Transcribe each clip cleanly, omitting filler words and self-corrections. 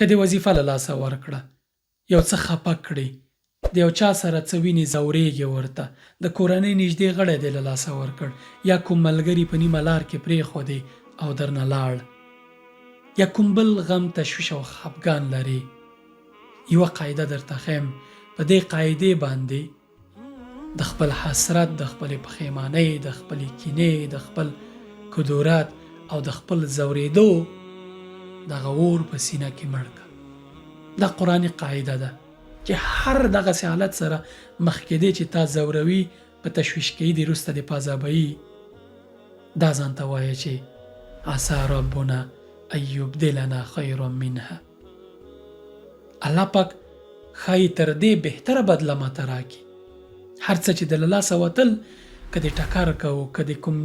که دې وظیفه له لاسه ورکړه، یو څه خپه کړې، د یو چا سره څه وینې ځورېږې ورته، د کورنۍ نږدې غړی دې له لاسه ورکړ یا کوم ملګري په نیمه لار کې پرېښودې او درنه لاړ یا کوم بل غم، تشویش او خپګان لرې، یوه قاعده درته ښیم، په دې قاعدې باندې د خپل حسرت، د خپلې پښېمانۍ، د خپلې کینې، د خپل کدورت او د خپل ځورېدو دغه اور په سینه کې مړ که. دا قرآني قاعده ده چې هر دغسې حالت سره مخ کېدې چې تا ځوروي، په تشویش کوي دې، روسته دې په عذابوي، دا ځان ته وایه چې عسی ربنا ان یبدلنا خیرا منها. الله پاک ښايي تر دې بهتره بدله ماته راکړي. هر څه چې د له لاسه وتل، که دې ټکر کوو، که دې کوم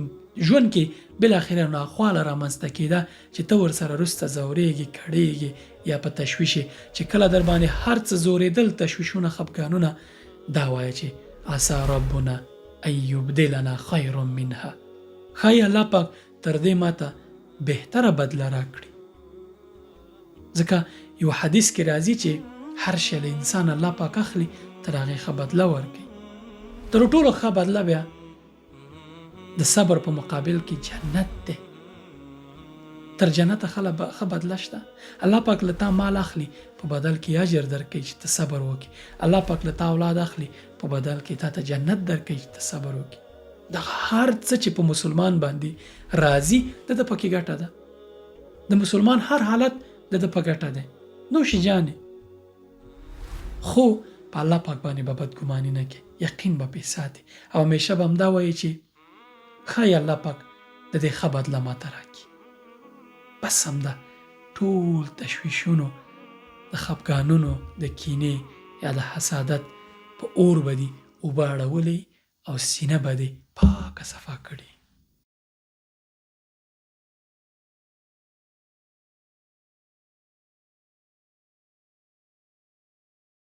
ژوند کې بالاخره ناخواله رامنځته کېده چې ته ورسره روسته ځورېږې، کړېږې یا په تشویش یې، چې کله درباندې هر څه ځورېدل، تشویشونه، خپګانونه، دا وایه چې عسی ربنا ان یبدلنا خیرا منها، ښايي الله پاک تر دې ماته بهتره بدله راکړي. ځکه یو حدیث کې راځي چې هر شی له انسان الله پاک اخلي تر هغې ښه بدله ورکوي. تر ټولو ښه بدله بیا د صبر په مقابل کې جنت دی. تر جنته ښه بدله شته؟ الله پاک له تا مال اخلي په بدل کې اجر درکوي چې ته صبر وکړې. الله پاک له تا اولاد اخلي په بدل کې تا ته جنت درکوي چې ته صبر وکړې. دغه هر څه چې په مسلمان باندې راځي د ده پکې ګټه ده. د مسلمان هر حالت د ده په ګټه دی. نوش جانې. خو په الله پاک باندې به بدګماني نه کې، یقین به پې ساتې او همیشه به همدا وایې چې ښایي الله پاک د دې ښه بدله ماته راکړي. بس همدا ټول تشویشونو، د خپګانونو، د کینې یا د حسادت په اور به دي اوبه اړولې او سینه به دې پاکه صفا کړي.